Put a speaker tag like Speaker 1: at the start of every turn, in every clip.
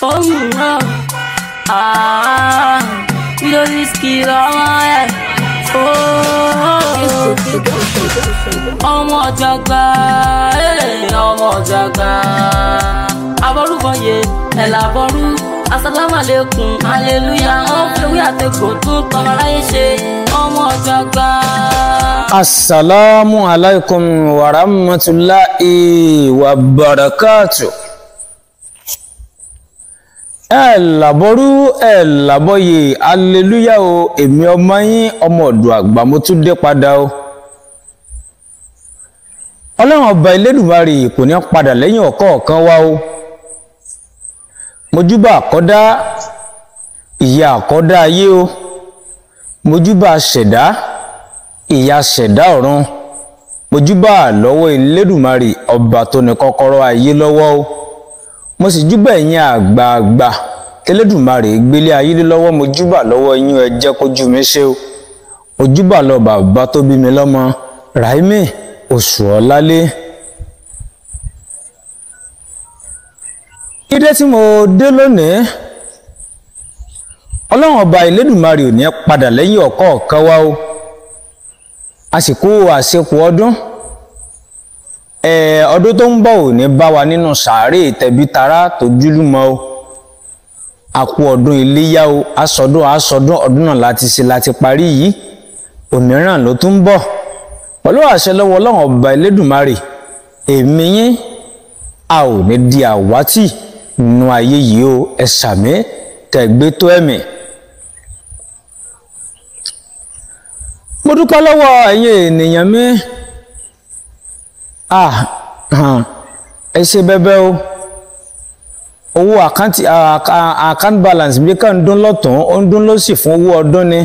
Speaker 1: Oh, no. Ah, we don't risky lọ́wọ́ ẹ̀. Ọmọ jagba, ọmọ jagba. Abọ́rúbọyè, ẹ̀làbọ̀rú. Asalaamualeykum, hallelujah. Wọ́n fi ewé àtẹ̀kọ́ tún tọmọ aráyé ṣe. Ọmọ jagba.
Speaker 2: Assalamu alaikum wa rahmatulahi wa barakatu. Ẹ làbọrú ẹ làbọyè, aleluya o. Èmi ọmọ yín, ọmọ ọ̀dọ̀ àgbà, mo tún dé padà o. Ọlọ́run ọba Elédùmarè kò ní padà lẹ́yìn ọ̀kọ̀ọ̀kan wa o. Mojúbà àkọ́dá, ìyá àkọ́dá ayé o. Mojúbà ṣẹ̀dá, ìyá ṣẹ̀dá ọ̀run. Mojúbà lọ́wọ́ Elédùmarè ọba tó ní kọ́kọ́rọ́ ayé lọ́wọ́ o. Mo sì júbà ẹ̀yin àgbààgbà tẹlẹ́dùmarè gbélé ayé lọ́wọ́. Mo júbà lọ́wọ́ yín, ẹ jẹ́ kójú mi ṣe o. Mo júbà lọ bàbá tó bí mi lọ́mọ, Ráímì Oṣùọ̀lálé. Dídé tí mo dé lónìí, Ọlọ́run ọba Elédùmarè ò ní padà lẹ́yìn ọ̀kọ̀ọ̀kan wa o. Àsìkò àsìkò ọdún, ọdún tó ń bọ̀ ò ní bá wa nínú sàárè tẹ̀bí tará tó júlùmọ́ o. Àkú ọdún iléyá o, àsọdún àsọdún ọdún náà láti ṣe láti parí yìí, òmíràn ló tún ń bọ̀. Pẹ̀lú àṣẹ lọ́wọ́ Ọlọ́run ọba Elédùmarè, èmi yín a ò ní di àwátì nínú ayé yìí o. Ẹ sàmí kẹgbẹ́ tó ẹ̀mí. Mo dúpẹ́ lọ́wọ́ ẹ̀yin ènìyàn mi. Ẹ ṣe bẹ́bẹ́ o. Owó account balance mi kàn ń dún lọ́tún, ó ń dún lọ́sì fún owó ọdún ni.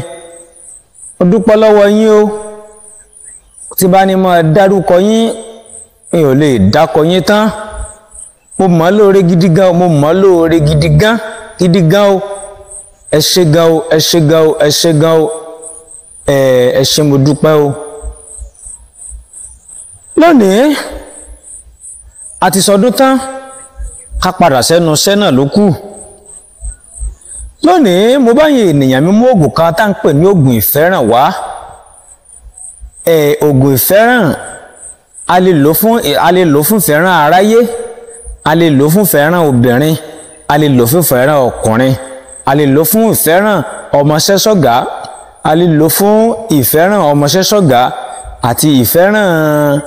Speaker 2: Mo dúpẹ́ lọ́wọ́ yín o. Tí bá ní mo dárúkọ yín, mi ò lè dákọ yín tán. Mo mọ̀ ọ́ lóore gidi gan, mo mọ̀ ọ́ lóore gidi gan gidi gan o. Ẹ ṣé gan o, ẹ ṣé gan o, ẹ ṣé gan o. Ẹ ṣé, mo dúpẹ́ o. Lónìí a ti sọdún tán, ká padà sẹ́nu iṣẹ́ náà ló kù. Lónìí mo bá yẹn ènìyàn mi mú oògùn kan tá à ń pè ní oògùn ìfẹ́ràn wá. Oògùn ìfẹ́ràn a lè lò fún, a lè lò fún ìfẹ́ràn aráyé, a lè lò fún ìfẹ́ràn obìnrin, a lè lò fún ìfẹ́ràn ọkùnrin, a lè lò fún ìfẹ́ràn ọmọṣẹ́ sọ́gà, a lè lò fún ìfẹ́ràn ọmọṣẹ́ sọ́gà àti ìfẹ́ràn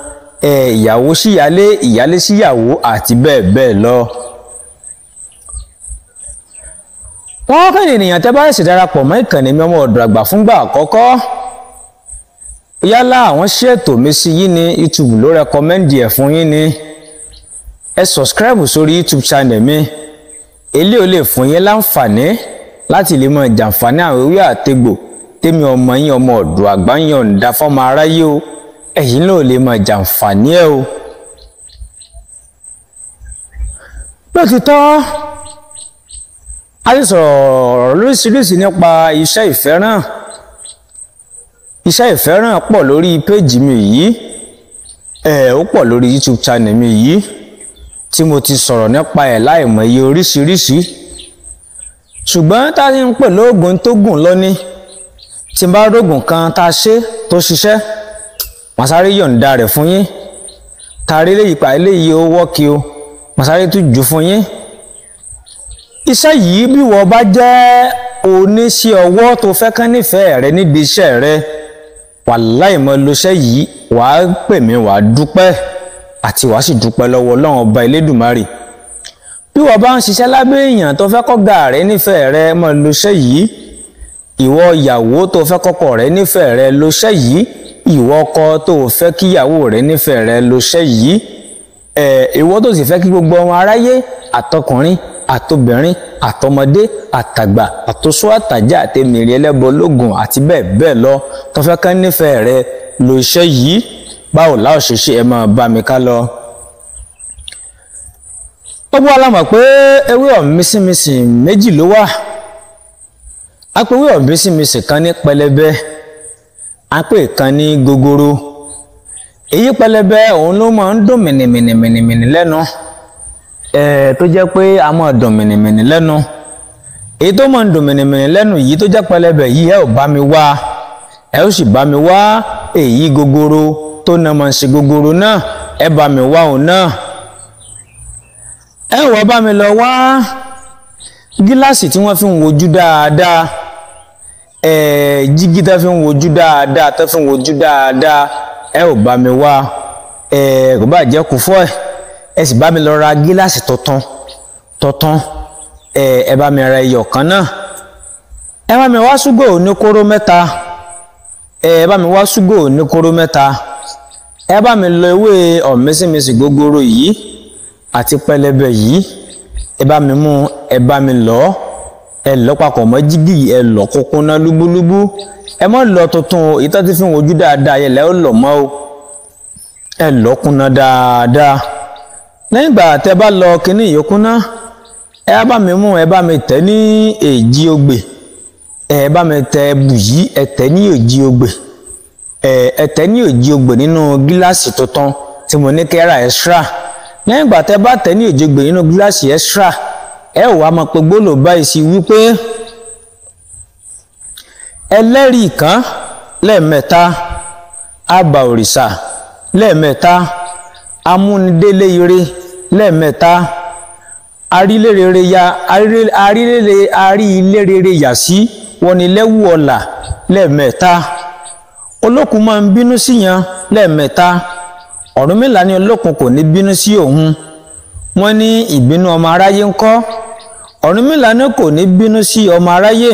Speaker 2: ìyàwó síyálé, ìyálé síyàwó àti bẹ́ẹ̀ bẹ́ẹ̀ lọ. Wọ́n kàn ènìyàn tẹ́ bá ṣe darapọ̀ mọ́ ìkànnì mi ọmọ ọ̀dọ̀ àgbà fúngbà àkọ́kọ́, yálà àwọn ṣètò mi sí yín ní YouTube ló rẹkọmẹ́ndì ẹ̀ fún yín ni, ẹ subscribe sórí YouTube channel mi. Eléyìí ò lè fún yín láǹfààní láti lè mọ jàǹfààní àwọn ewé àtegbò tèmi ọmọ yín ọmọ ọ̀dọ̀ àgbà ń yọ̀ǹda fọ́mọ aráyé o. Ẹ̀yin náà lè mọ jàǹfààní ẹ̀ o. Lótìtọ́ a ti sọ̀rọ̀ lóríṣiríṣi nípa iṣẹ́ ìfẹ́ràn. Iṣẹ́ ìfẹ́ràn pọ̀ lórí péjì mi yìí, ó pọ̀ lórí YouTube channel mi yìí tí mo ti sọ̀rọ̀ nípa ẹ̀ láìmọye oríṣiríṣi. Ṣùgbọ́n tá a ti ń pè lóògùn tó gùn lọ́ní, tí n bá rógùn kan tá a ṣe tó ṣiṣẹ́, màá sáré yọ̀ǹda rẹ̀ fún yín. Tàrí eléyìí pa eléyìí ó wọ́ọ̀kì o, màá sáré tún jù fún yín. Iṣẹ́ yìí, bí wọ́n bá jẹ́ oníṣẹ́ ọwọ́ tó fẹ́ kán nífẹ̀ẹ́ rẹ nídìí iṣẹ́ rẹ, wàláì mọ́ lọ́ṣẹ́ yìí, wàá pè mí, wàá dúpẹ́ àti wàá sì dúpẹ́ lọ́wọ́ Ọlọ́run ọba Elédùmarè. Bí wọ́n bá ń ṣiṣẹ́ lábẹ́ èèyàn tó fẹ́ kọ́gà rẹ nífẹ̀ẹ́ rẹ, mọ́ lọ́ṣẹ́ yìí. Ìwọ ìyàwó tó fẹ́ kọ́kọ́ rẹ nífẹ̀ẹ́ rẹ, lọ́ṣẹ́ yìí. Ìwọ ọkọ tó fẹ́ kíyàwó rẹ nífẹ̀ẹ́ rẹ, lọ́ṣẹ́ yìí. Ìwọ tó sì fẹ́ kí gbogbo ọmọ aráyé, àtọkùnrin àtobìnrin àtọmọdé àtàgbà àtọṣọ àtàjà àtẹmìrì ẹlẹ́bọ lógun àti bẹ́ẹ̀ bẹ́ẹ̀ lọ tó fẹ́ kán nífẹ̀ẹ́ rẹ, lọ́ṣẹ́ yìí. Báwo láò ṣe ṣe, ẹ máa bá mi ká lọ. Gbogbo wa la mọ̀ pé ewé ọ̀mísìmísì méjì ló wà. A pè ewé ọ̀mísìmísì kan ní pẹlẹbẹ, a pè kan ní gogoro. Èyí pẹlẹbẹ òun ló máa ń dùn mìnìmìnìmìnì lẹ́nu. Tó jẹ́ pé a máa dùn mìnìmìnì lẹ́nu. Èyí tó máa ń dùn mìnìmìnì lẹ́nu yìí tó jẹ́ pẹlẹbẹ yìí, ẹ ò bá mi wá, ẹ ó sì bá mi wá èyí gogoro tó náà máa ń ṣe gogoro náà, ẹ bá mi wá òun náà. Ẹ wá bá mi lọ wá gíláàsì tí wọ́n fi ń wojú dáadáa, jígí tó fi ń wojú dáadáa, tó fi ń wojú dáadáa, ẹ ò bá mi wá. Kò bá jẹ́ kú fọ́ ẹ sì bá mi lọ ra gíláàsì tuntun tuntun, ẹ bá mi ra ẹyọ kan náà. Ẹ bá mi wá ṣúgò oníkóró mẹ́ta, ẹ bá mi wá ṣúgò oníkóró mẹ́ta. Ẹ bá mi lọ ewé ọ̀mísìmísì gogoro yìí àti pẹlẹbẹ yìí, ẹ bá mi mú, ẹ bá mi lọ, ẹ lọ papọ̀ mọ́ jígì, ẹ lọ kó kúnná lúbúlúbú. Ẹ má lọ tuntun o, èyí tó ti fi ń wojú dáadáa yẹn lẹ́ ó lọ mọ́ o, ẹ lọ kúnná dáadáa. Lẹ́yìn ìgbà tẹ́ bá lọ kínní yìí kúnná, ẹ bá mi mú, ẹ bá mi tẹ̀ ní èjì ogbè, ẹ bá mi tẹ̀ bù yìí, ẹ tẹ̀ ní èjì ogbè, ẹ tẹ̀ ní èjì ogbè nínú gíláàsì tuntun tí mo ní kẹ́ra extra. Lẹ́yìn ìgbà tẹ́ bá tẹ̀ ní èjì ogbè nínú gíláàsì extra, ẹ wàá máa pe gbólóhùn báyìí sí wípé ẹlẹ́rìí kan lẹ́ẹ̀mẹ́ta, àbà òrìṣà lẹ́ẹ̀mẹ́ta, amúnidélé ire lẹ́ẹ̀mẹ́ta, arílérere ya arílérere yà sí wọnilẹ́wù ọ̀la lẹ́ẹ̀mẹ́ta, olókun máa ń bínú síyan lẹ́ẹ̀mẹ́ta, Ọ̀rúnmìlà ní olókun kò ní bínú sí òun, wọ́n ní ìbínú ọmọ aráyé ń kọ́, Ọ̀rúnmìlà ní kò ní bínú sí ọmọ aráyé,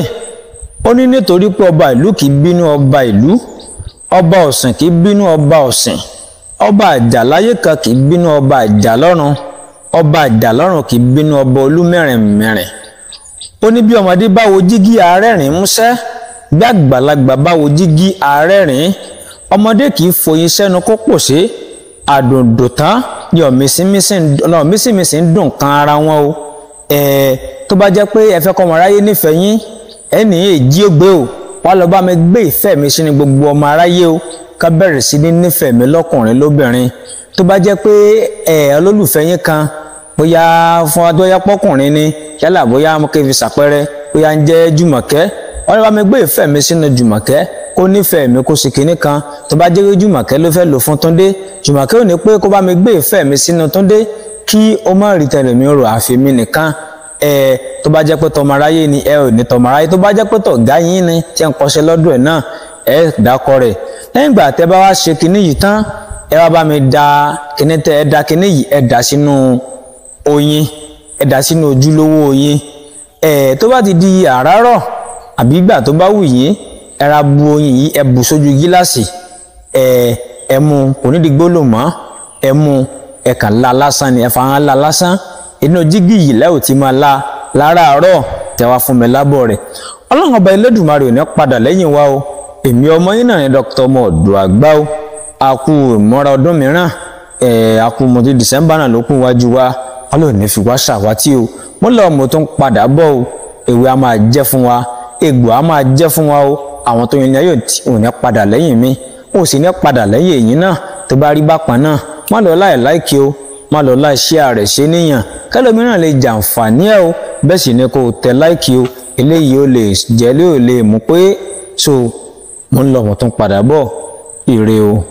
Speaker 2: ó ní nítorí pé ọba ìlú kì í bínú ọba ìlú, ọba ọ̀sìn kì í bínú ọba ọ̀sìn, ọba àjàláyé kan kì í bínú ọba àjàlọ́run, ọba àjàlọ́run kì í bínú ọba olúmẹ̀rìnmẹ̀rìn. Ó ní bí ọmọdé bá wo jígí arẹ́rìn músẹ́, bí àgbàlagbà bá wo jígí arẹ́rìn, ọmọdé kì í foyin sẹ́nu kó pòṣé, àdùndùn tán ni ọ̀mísìmísì ń dùn kan ara wọn o. Tó bá jẹ́ pé ẹ fẹ́ kọ́ ọmọ aráyé nífẹ̀ẹ́ yín, ẹnì èjì ó gbé o, wá lọ bá mi gbé ìfẹ́ mi sínú gbogbo ọmọ aráyé o, ká bẹ̀rẹ̀ sí ní nífẹ̀ẹ́ mi lọ́kùnrin lóbìnrin. Tó bá jẹ́ pé ẹ olólùfẹ́ yín kan, bóyá fún adóyá pọ́kùnrin ni, yálà bóyá mo kẹ́ fi ṣàpẹẹrẹ, bóyá ń jẹ́ Jùmọ̀kẹ́, wọ́n lọ bá mi gbé ìfẹ́ mi sínú Jùmọ̀kẹ́, kó nífẹ̀ẹ́ mi kó sì kinní kan. Tó bá jẹ́ pé Jùmọ̀kẹ́ ló fẹ́ lò fún Túndé, Jùmọ̀kẹ́ ò ní pé kó bá mi gbé ìfẹ́ mi sínú Túndé kí ó má rí tẹlẹ̀mí rò àfi mi nìkan. Tó bá jẹ́ pé tọmọ aráyé ni, ẹ ò ní tọmọ aráyé. Tó bá jẹ́ pé tọ̀gá yín ni tí ń kọ́ṣẹ́ lọ́dọ̀ ẹ̀ náà, ẹ dákọ rẹ̀. Lẹ́yìn ìgbà tẹ́ bá wá ṣe kinní yìí tán, ẹ wá bá mi da kinní tẹ́ ẹ da kinní yìí, ẹ dà sínú oyin, ẹ dà sínú ojúlówó oyin. Tó bá ti di àràárọ̀ àbí ìgbà tó bá wù yín, ẹ ra bu oyin yìí, ẹ bù sójú gíláàsì, ẹ mú, kò ní di gbólóhùn mọ́, ẹ mú, ẹ kàn la lásán ni, ẹ fa hàn la lásán. Inú jígí yìí lẹ́ ò ti máa la láràárọ̀ tẹ́ wá fún mi lábọ̀ rẹ̀. Ọlọ́run ọba Elédùmarè ò ní padà lẹ́yìn wa o. Èmi ọmọ yín náà ni Dr. ọmọ ọ̀dọ̀ àgbà o. A kú ìmọ̀ra ọdún mìíràn, a kú mọ̀tí December náà ló kún wájú wa, Ọlọ́run ní fi wá ṣàwátì o. Mo lọ mo tún padà bọ̀ o. Ewé a máa jẹ́ fún wa, egbò a máa jẹ́ fún wa o. Àwọn tó yin ayé ò ní padà lẹ́yìn mi, ò sì ní padà lẹ́yìn èyí náà. Tó bá rí bákan náà, má lọ láì láìkí o, má lọ láì ṣíà rẹ̀ ṣe níyàn, kẹlòmíràn lè jàǹfààní ẹ o. Bẹ́ẹ̀ sì ni kò tẹ láìkí o, eléyìí ó lè jẹ́ lé ò lè mú pé so mo ń lọ mo tún padà bọ̀, ire o.